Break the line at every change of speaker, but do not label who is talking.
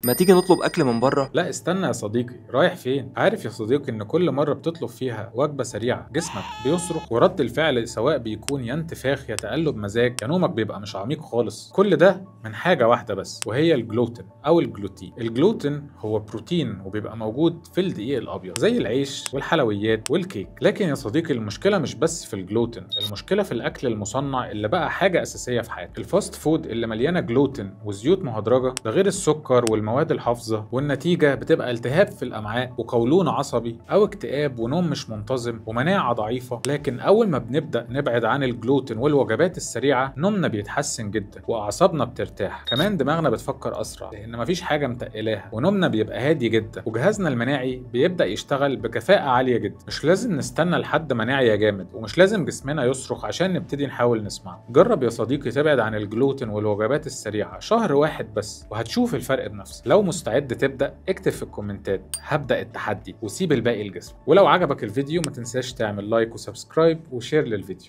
ما تيجي نطلب اكل من بره؟
لا استنى يا صديقي، رايح فين؟ عارف يا صديقي ان كل مرة بتطلب فيها وجبة سريعة جسمك بيصرخ، ورد الفعل سواء بيكون يا انتفاخ يا تقلب مزاج يا نومك بيبقى مش عميق خالص. كل ده من حاجة واحدة بس، وهي الجلوتين او الجلوتين. الجلوتين هو بروتين وبيبقى موجود في الدقيق الابيض زي العيش والحلويات والكيك. لكن يا صديقي المشكلة مش بس في الجلوتين، المشكلة في الاكل المصنع اللي بقى حاجة اساسية في حياتنا. ال fast food اللي مليانة جلوتين وزيوت مهدرجه، ده غير السكر والمواد الحافظة، والنتيجة بتبقى التهاب في الامعاء وقولون عصبي او اكتئاب ونوم مش منتظم ومناعه ضعيفة. لكن اول ما بنبدا نبعد عن الجلوتين والوجبات السريعة نومنا بيتحسن جدا واعصابنا بترتاح، كمان دماغنا بتفكر اسرع لان مفيش حاجة متقلاها، ونومنا بيبقى هادي جدا، وجهازنا المناعي بيبدا يشتغل بكفاءة عالية جدا. مش لازم نستنى لحد ما نعيا جامد، ومش لازم جسمنا يصرخ عشان نبتدي نحاول نسمعه. جرب يا صديقي تبعد عن الجلوتين والوجبات السريعة شهر واحد بس وهتشوف الفرق بنفسك. لو مستعد تبدا اكتب في الكومنتات هبدا التحدي وسيب الباقي لجسمك. ولو عجبك الفيديو ما تنساش تعمل like و subscribe و share للفيديو.